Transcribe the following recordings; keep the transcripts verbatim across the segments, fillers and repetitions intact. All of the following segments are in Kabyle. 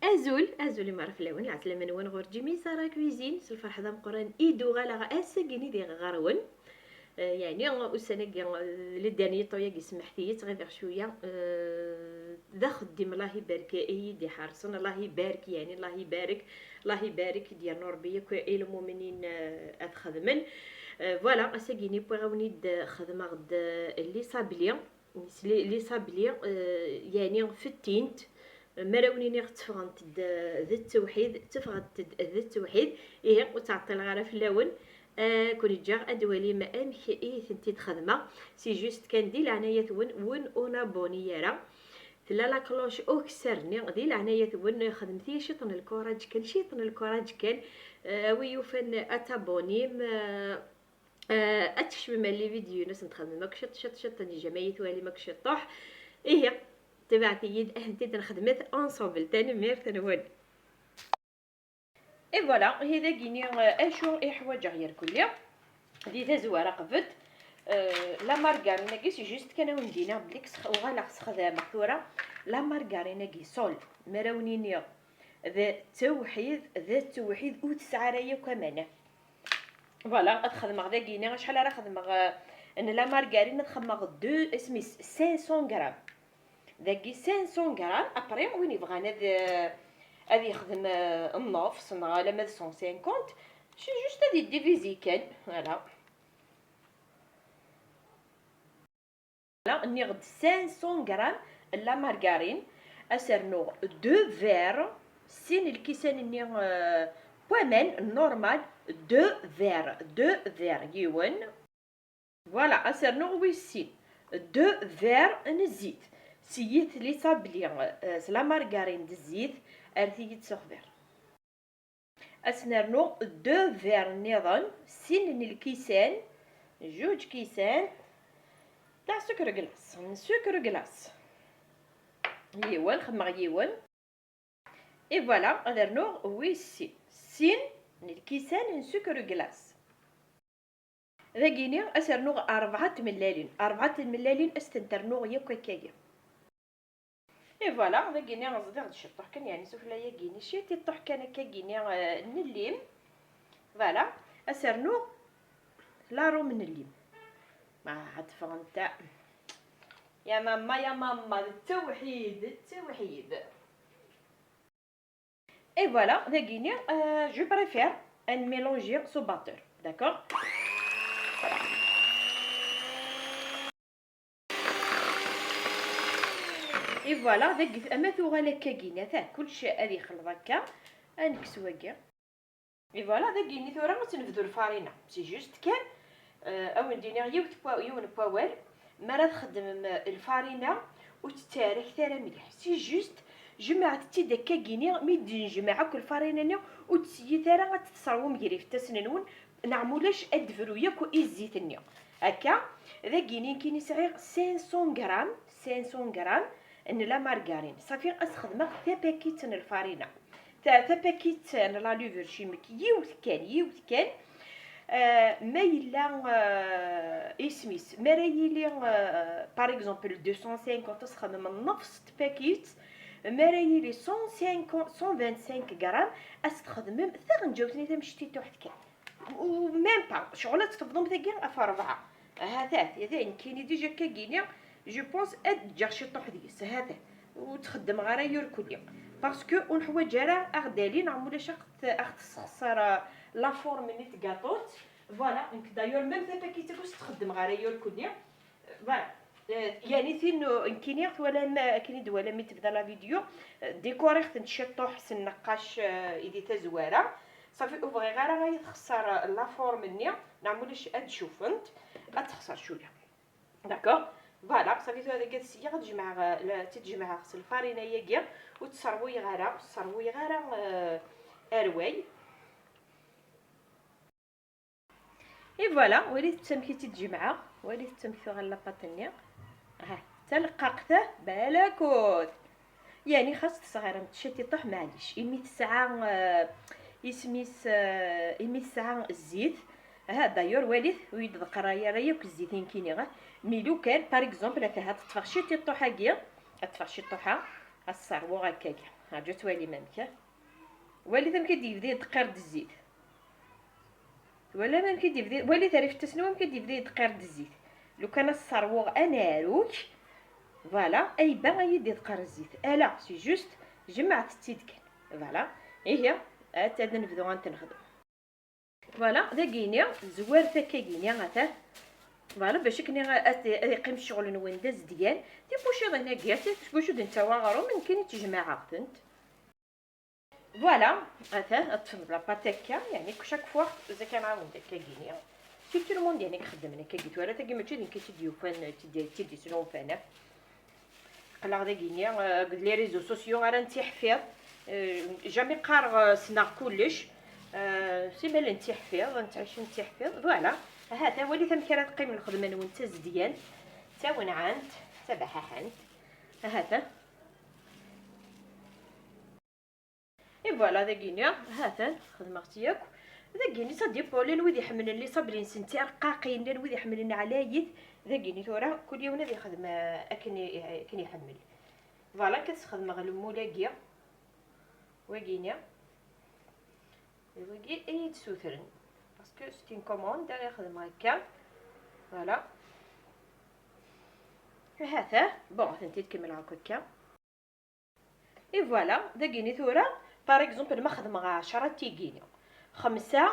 Azul, azul i meṛṛa fell-awen, lɛeslama-nwen ɣur Jimmy Sarah Cuisine, s lferḥ d ameqqran i d-uɣaleɣ ass-agi-nni diɣ ɣer-wen. Eh, yeɛni ussan-agi, eh, le dernier temps-agi, semḥet-iyi, ttɣibiɣ cwiya, eh, d axeddim, Allah ibarek i yi-d-iḥerṣen, Allah ibarek, yeɛni Allah ibarek, Allah ibarek, i d-yernu Ṛebbi yakk i lmumnin, eh, ad xedmen. Eh, voilà, ass-agi-nni wwiɣ-awen-id, eh, xedmeɣ-d, eh, les sablés. Les, les sablés, eh, yeɛni fettint, mi ara wen-iniɣ tteffɣent-d d ttewḥid, tteffɣent-d d ttewḥid, ihi ur ttɛeṭṭileɣ ara fell-awen, eh, ad ken-ǧǧeɣ ad twalim amek i tent-id-xedmeɣ. C'est juste kan di leɛnaya-twen, win ur nabuni ara, tella la cloche ukessar-nni, di leɛnaya-twen xedmet-iyi ciṭ n lkuraǧ kan, ciṭ n lkuraǧ kan, eh, a wi yufan ad tabunim, eh, Eh, ad tkecmem ar les vidéos-ines, ad xedmen akk ciṭ, ciṭ, ciṭ, déjà ma yi-twalim akk ciṭuḥ. Ihi, tabaɛet-iyi-d, ad tent-id-nexdmet ensemble. Tanemmirt-nwen. Et voilà, ihi dagi-ni, eh, acu i ḥwaǧeɣ yerkulli. Di tazwara qbel, eh, la margarine-agi, c'est juste kan ad wen-d-iniɣ belli ksx-, uɣaleɣ sexdameɣ tura la margarine-agi, sol, mi ara wen-iniɣ d ttewḥid, d ttewḥid, ur tesɛi ara yakk aman. Voilà, ad xedmeɣ dagi-ni, acḥal ara xedmeɣ, eh, n la margarine, ad xedmeɣ deux, isem-is cinq cents grammes. Dagi cinq cents grammes, après, win yebɣan ad, eh, ad yexdem, eh, nnefs, neɣ alamma d cent cinquante, c'est juste ad yeddivizi kan, voilà. Voilà, nniɣ-d cinq cents grammes n la margarine. Ad s-rnuɣ deux verres, sin lkisan-nni, euh, n waman normal, deux verres, deux verres, yiwen. Voilà, ad s-rnuɣ wis sin, deux verres n zzit. Siyit les sablés, euh, s la margarine d zzit, ar tigi d suxbir. Ad s-nernu deux verres nniḍen, sin n lkisan, juj kisan, tag sucre glace, n sucre glace. Yiwen, xedmeɣ yiwen. Et voilà, ad rnuɣ wis sin, sin n lkisan n sucre glace. Dagini, ad s-rnuɣ rebɛa tmellalin. Rebɛa tmellalin, ad s-tent-rnuɣ yakk akkagi. Et voilà, dagini, ẓdiɣ-d ciṭṭuḥ kan, yeɛni sufella-yagini, ciṭṭuḥ kan akkagini, eh, n llim. Voilà, ad s-rnuɣ larum n llim. Ah, ad ffɣent. Ya mamma, ya mamma, d ttewḥid, d ttewḥid. Et voilà, dagini, euh, je préfère un mélanger sous batteur, d'accord ? Voilà. Et voilà, dagi, ama tuɣal akkagini, ata kullec ad yexleḍ akka, ad nekkes wagi. Et voilà, dagini tura ad tt-nebdu lfarina. C'est juste kan, euh, ad wen-d-iniɣ yiwet n wa-, yiwen n wawal, mi ara txedmem, euh, lfarina, ur tt-ttarektet ara mliḥ. C'est juste, jemɛet-tt-id akkagini, mi d-nejmeɛ akk lfarina-nni, ur tt-siyit ara ad tt-tesserwum gar ifassen-nwen, neɣ mulac ad d-tebru yakk i zzit-nni. Akka, dagini nekkini sɛiɣ cinq cents grammes, cinq cents grammes n la margarine. Safi, ad s-xedmeɣ tapakit n lfarina. Ta-, tapakit n la levure chimique, yiwet kan, yiwet kan. Euh, ma yella, euh, isem-is, mi ara yili, euh, par exemple, deux cent cinquante, ad s-xedmem nnefs n tpakit, mi ara yili cent cinquante, cent vingt-cinq grammes, ad s-txedmem taɣenǧawt-nni tamectituḥt kan. U même pas, ccɣel ad tefḍem tagi ɣef rebɛa. Ahat, ahat, ahat, nekkini déjà akkagini, je pense ad ǧǧeɣ ciṭṭuḥ deg-s, ahat, ur ttxeddmeɣ ara irkelli. Parce que ur neḥwaǧ ara aɣdali, neɣ mulac aɣ-t-, aɣ-tessexṣer, euh, la forme-nni n tgaṭut. Voilà, nekk d'ailleurs même tapakit-agi ur s-ttxeddmeɣ ara irkelli. Voilà. Eh, yeɛni tin, eh, nekkini twalam, eh, akken i d-twalam mi tebda la vidéo, eh, décoriɣ-tent ciṭṭuḥ s nneqqac, eh, i di tazwara. Safi, ur bɣiɣ ara ad yi-texṣer, eh, la forme-nni, neɣ mulac ad cufent, ad texṣer cwiya. D'accord ? Voilà, safi tura dagi ad siyyeɣ, ad jemɛeɣ, eh, la, ad tt-id-jemɛeɣ s lfarina-yagi, ur tt-sserwuyeɣ ara, ur sserwuyeɣ ara, eh, arway. Et voilà, walit amek i tt-id-jemɛeɣ, walit amek tuɣal la pâte-nni. Ha, d taleqqaqt, balakut. Yeɛni xas tesɣiremt ciṭṭuḥ, maɛlic. Imi tesɛa, eh, isem-is, eh, imi tesɛa zzit. Ha, d'ailleurs, walit, ur yi-d-ḍeqqer ara yakk zzit i nekkini, ha. Mi lukan, par exemple, ata ha, teṭṭfeɣ ciṭṭuḥ-agi, ad ṭṭfeɣ ciṭṭuḥ-a, Ad sserwuɣ akkagi. Rǧu ad twalim amek. Walit amek i d-yebda yeddqir-d zzit. Twalam amek i d-yebda, walit ar ifassen-iw amek i d-yebda yeddqir-d zzit. Lukan ad sserwuɣ anaruk, voilà, ayba ad yi-d-yeḍqer zzit. Ala, c'est juste, jemɛet-tt-id kan. Voilà. Ihi, ad, ad nebdu ad tt-nexdem. Voilà, dagini, zwaret akkagini, ata. Voilà, bac akken ad, ad yeqqim ccɣel-nwen d azedgan. Tibuciḍin-agi, ata, s wacu d-nettawi aɣrum, nekkini ttjemɛeɣ-tent. Voilà, ata, ad tfeḍ la pâte akka, yeɛni chaque fois, zaka nɛawen-d akkagini. Si tout le monde, yeɛni, ixeddmen akkagi. Tura, tagi mačči d nekk i tt-id-yufan, tt-id-, tt-id-yesnulfan, ah. Aql-aɣ dagini, euh, deg les réseaux sociaux ara nettiḥfiḍ. Euh, jamais qqareɣ, euh, ssneɣ kullec. Euh, simmal nettiḥfiḍ, nettɛici nettiḥfiḍ. Voilà. Ahat, walit amek ara teqqim lxedma-nwen d tazedyant, d tawenɛant, d tabaḥaḥant. Ahat. Et voilà, dagini, ha-t-an, xedmeɣ-tt yakk. Dagini, ça dépend, llan wid iḥemmlen les sablés-nsen d tirqaqin, llan wid iḥemmlen ɛlayit. Dagini tura, kul yiwen ad ixdem, eh, akken i, akken iḥemmel. Voilà, akka tesxedmeɣ lmul-agi. Wagini. D wagi i yi-d-sutren. Parce que c'est une commande, ara xedmeɣ akka. Voilà. Ha-t-an, bon, ad tent-id-kemmleɣ akk akka. Et voilà, dagini tura, par exemple, ma xedmeɣ ɛecra tigini, xemsa,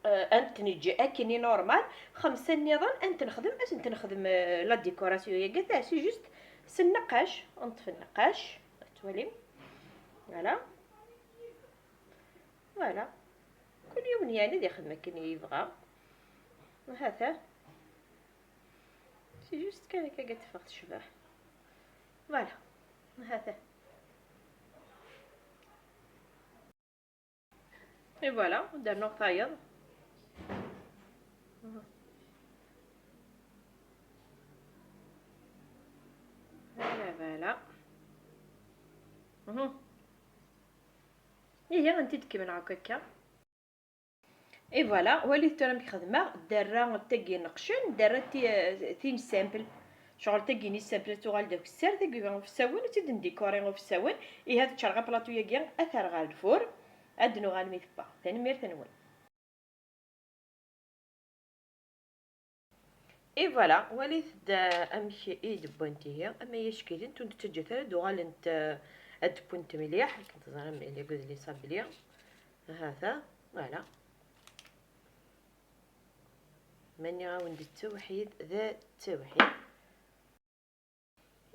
euh, ad ten-neǧǧ akkenni normal, xemsa nniḍen ad ten-nexdem, ad ten-nexdem, euh, la décoration-agi, c'est juste s nneqac, neṭṭef nneqac, ad twalim. Voilà. Voilà. Kul yiwen yeɛni ad ixdem akken i yebɣa. Hata. C'est juste kan akka ad teffeɣ tecbeḥ. Voilà. Hata. Et voilà, ad d-rnuɣ tayeḍ. Voilà, voilà. Mhm. Ihi, ad tent-id-kemmleɣ akk akka. Et voilà, walit tura amek xedmeɣ, dderra tagi neqcen, dderra ti-, tin simple. Ccɣel tagi-nni simple ad tuɣal d akessar, tagi ufsawen, ad tt-id-ndikuri ufsawen. Ihi ad ččareɣ aplaṭu-yagi, ad t-rreɣ ɣer lfur, ad d-nuɣal mi tewwa. Tanemmirt-nwen. Et voilà, walit-d, euh, amek i d-wwant ihi, ama yackilen, ur d-ttaǧǧat ara ad uɣalent, euh, ad d-wwent mliḥ, akken teẓram, il y a que de les sablés. Hata, voilà. Ma nniɣ-awen-d d tawḥid, d tawḥid.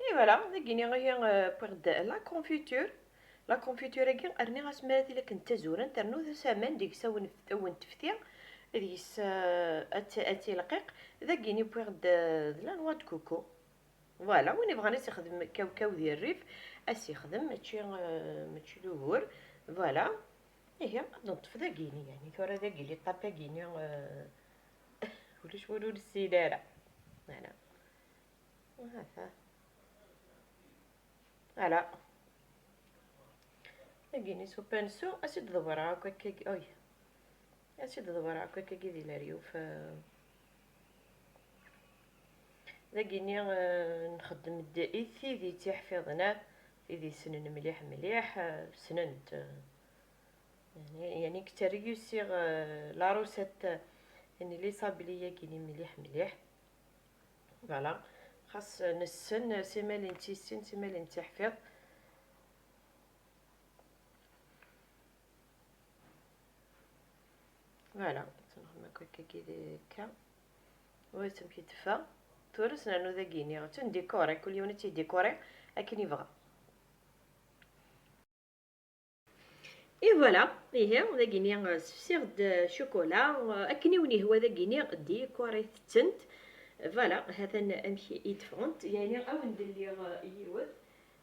Et voilà, dagini ihi, euh, wwiɣ-d la confiture. La confiture-agi, rniɣ-as mi ara tili akken d tazurant, rnu-as aman deg-s awen-, awen-tefti, deg-s, euh, ad t-, ad tilqiq. Dagini wwiɣ-d, euh, de la noix de coco. Voilà, win yebɣan ad s-ixdem kawkaw di rrif, ad s-ixdem, mačči, euh, mačči d ugur. Voilà. Ihi, ad neṭṭef dagini, yeɛni tura dagini, ṭṭap-agini, euh, ulac win ur nessin ara. Voilà. Hata. Voilà. Dagini s upansu, ad tt-id-ḍebbreɣ akk akkagi, oy. Ad tt-id-ḍebbreɣ akk akkagi di leryuf, euh. Dagini, euh, nxeddem-d i tid i tt-iḥfiḍen, ah, tid yessnen mliḥ mliḥ, euh, ssnen-t, euh. Yeɛni, yeɛni nekk tterriusiɣ, euh, la recette, euh, n les sablés-agi-ni mliḥ mliḥ. Voilà. Xas nessen, simal nettissin, simal nettiḥfiḍ. Voilà. Tenɣem akk akkagi d akka. Wa amek i d-teffeɣ. Tura ad s-nernu dagini. Ad tt-ndikuri, kul yiwen ad tt-idikuri akken yebɣa. Et voilà, ihi, dagini, euh, sefsiɣ-d, euh, ccukula, euh, akken i wen-yehwa dagini, dikurit-tent. Voilà, hatan amek i d-ffɣent. Yeɛni, ad wen-d-lliɣ, euh, yiwet,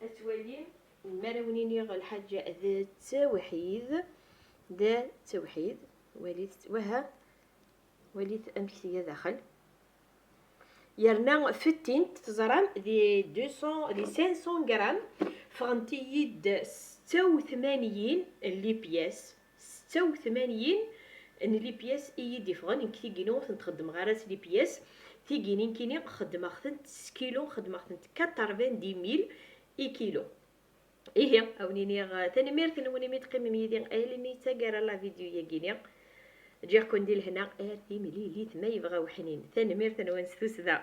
ad twalim, mi ara wen-iniɣ lḥaǧa d ttawḥid, d ttawḥid, walit, waha, walit amek tga daxel. Yerna fettint, teẓram, di deux cents, di cinq cents grammes, ffɣent-iyi-d setta u tmanyin n lipyas, setta u tmanyin n lipyas i yi-d-iffɣen, nekk tigini ur tent-xeddmeɣ ara s lipyas, tigini nekkini xeddmeɣ-tent s kilo, xeddmeɣ-tent quatre-vingt-dix mille i kilo. Ihi, a wen-iniɣ, eh, tanemmirt-nwen imi d-teqqimem yid-i almi d taggara n la vidéo-yagi-ni. Ǧǧiɣ-ken di lehna ar timlilit ma yebɣa uḥnin. Tanemmirt-nwen s tussda.